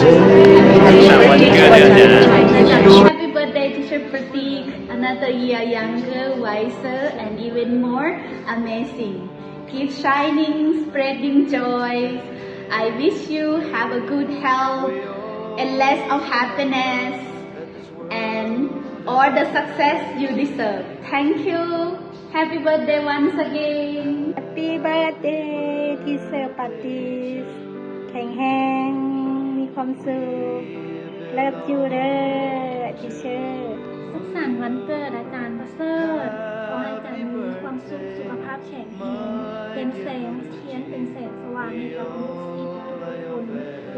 Happy birthday, Teacher Pratik. Another year younger, wiser, and even more amazing. Keep shining, spreading joy. I wish you have a good health, endless of happiness, and all the success you deserve. Thank you. Happy birthday once again. Happy birthday Teacher Pratik. ແຂງແຮງ ມີຄວາມສຸກ. Love you ເດີ Teacher. ສຸກສັນວັນເກີດອາຈານປະເສີດ. ຂໍໃຫ້ອາຈານມີຄວາມສຸກ, ສຸຂະພາບແຂງແຮງ, ເປັນແສງທຽນ, ເປັນແສງສະຫວ່າງໃຫ້ກັບລູກສິດທຸກຄົນ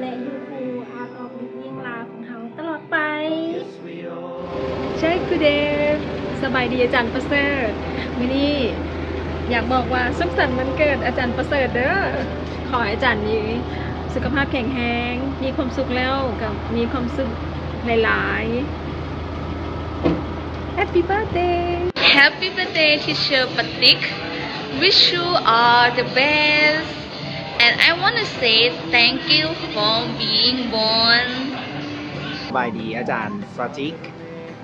ແລະ ຢູ່ຄູ່ອາດອອກລູກຍິ່ງລາຂອງເຮົາຕະຫຼອດໄປ. ໃຊ່ Jaiku-dev. ສະບາຍດີອາຈານປະເສີດ. ມື້ນີ້ຢາກບອກວ່າສຸກສັນວັນເກີດອາຈານປະເສີດເດີ. ຂໍໃຫ້ອາຈານມີສຸຂະພາບແຂງແຮງ, ມີຄວາມສຸກແລ້ວກໍມີຄວາມສຸກຫຼາຍໆ. Happy birthday. Happy birthday, Teacher Pratik. Wish you all the best. And I wanna say thank you for being born. ສະບາຍດີອາຈານປຣາຕິກ.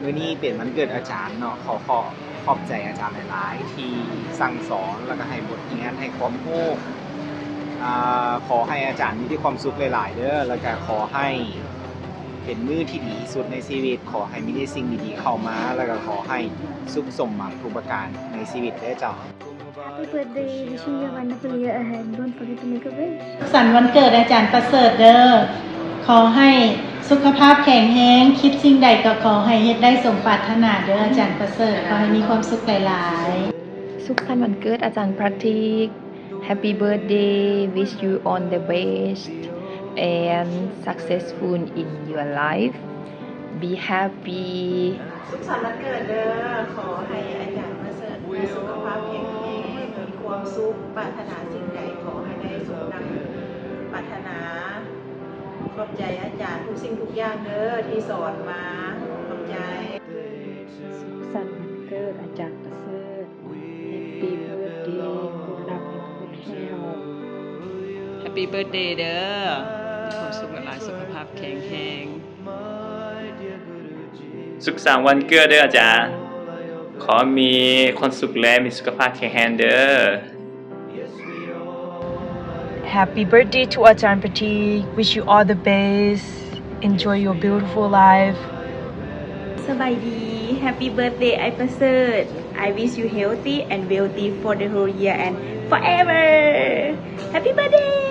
ມື້ນີ້ເປັນວັນເກີດອາຈານເນາະ, ຂໍຂອບ ຂອບໃຈອາຈານຫຼາຍໆ ທີ່ສັ່ງສອນ ແລ້ວກໍໃຫ້ບົດຮຽນ ໃຫ້ຄວາມຮູ້. ອາ ຂໍໃຫ້ອາຈານມີແຕ່ຄວາມສຸກຫຼາຍໆເດີ, ແລ້ວກໍຂໍໃຫ້ເປັນມື້ທີ່ດີທີ່ສຸດໃນຊີວິດ, ຂໍໃຫ້ມີແຕ່ສິ່ງດີໆເຂົ້າມາ, ແລ້ວກໍຂໍໃຫ້ສຸກສົມຫວັງທຸກປະການໃນຊີວິດເດີເຈົ້າ. Happy birthday. Wishing you a wonderful year ahead. Don't forget to make a wish. ສຸກສັນວັນເກີດອາຈານປະເສີດເດີ. ຂໍໃຫ້ສຸຂະພາບແຂງແຮງ, ຄິດສິ່ງໃດກໍຂໍໃຫ້ເຮັດໄດ້ສົມປາດຖະໜາເດີອາຈານປະເສີດ. ຂໍໃຫ້ມີຄວາມສຸກຫຼາຍໆ. ສຸກສັນວັນເກີດອາຈານປຣາຕິກ. Happy birthday. Wish you all the best and successful in your life. Be happy. ສຸກສັນວັນເກີດເດີ. ຂໍໃຫ້ອາຈານປະເສີດມີສຸຂະພາບແຂງແຮງ, ມີຄວາມສຸກ, ປາດຖະໜາສິ່ງໃດຂໍໃຫ້ໄດ້ສົມດັ່ງປາດຖະໜາ. ຂອບໃຈອາຈານທຸກສິ່ງທຸກຢ່າງເດີທີ່ສອນມາ. ຂອບໃຈ. ສຸກສັນວັນເກີດອາຈານປະເສີດ. Happy birthday. Good luck and good health. Happy birthday ເດີ. ມີຄວາມສຸກຫຼາຍໆ, ສຸຂະພາບແຂງແຮງ. ສຸກສັນວັນເກີດເດີອາຈານ. ຂໍມີຄວາມສຸກ ແລະ ມີສຸຂະພາບແຂງແຮງເດີ. Happy birthday to ອາຈານປຣາຕິກ. Wish you all the best. Enjoy your beautiful life. ສະບາຍດີ. Happy birthday ອ້າຍປະເສີດ. I wish you healthy and wealthy for the whole year and forever. Happy birthday.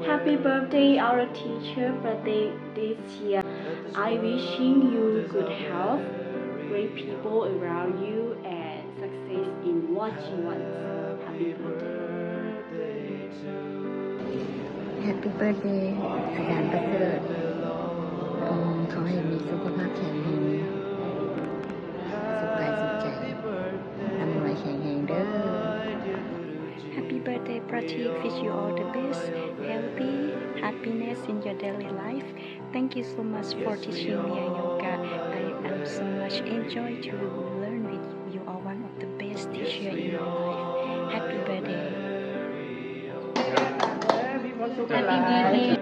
Happy birthday our teacher Pratik this year. I wishing you good health, great people around you and success in what you want. Happy birthday. Happy birthday ອາຈານປະເສີດ. ອືມ ຂໍໃຫ້ມີສຸຂະພາບແຂງແຮງ, ສຸກກາຍສຸກໃຈ, ລ່ຳລວຍແຂງແຮງເດີ. Happy birthday Pratik. Wish you all the best, healthy, happiness in your daily life. Thank you so much for teaching me yoga. I am so much enjoy to learn with you. You are one of the best teacher in my life. Happy birthday. Happy birthday.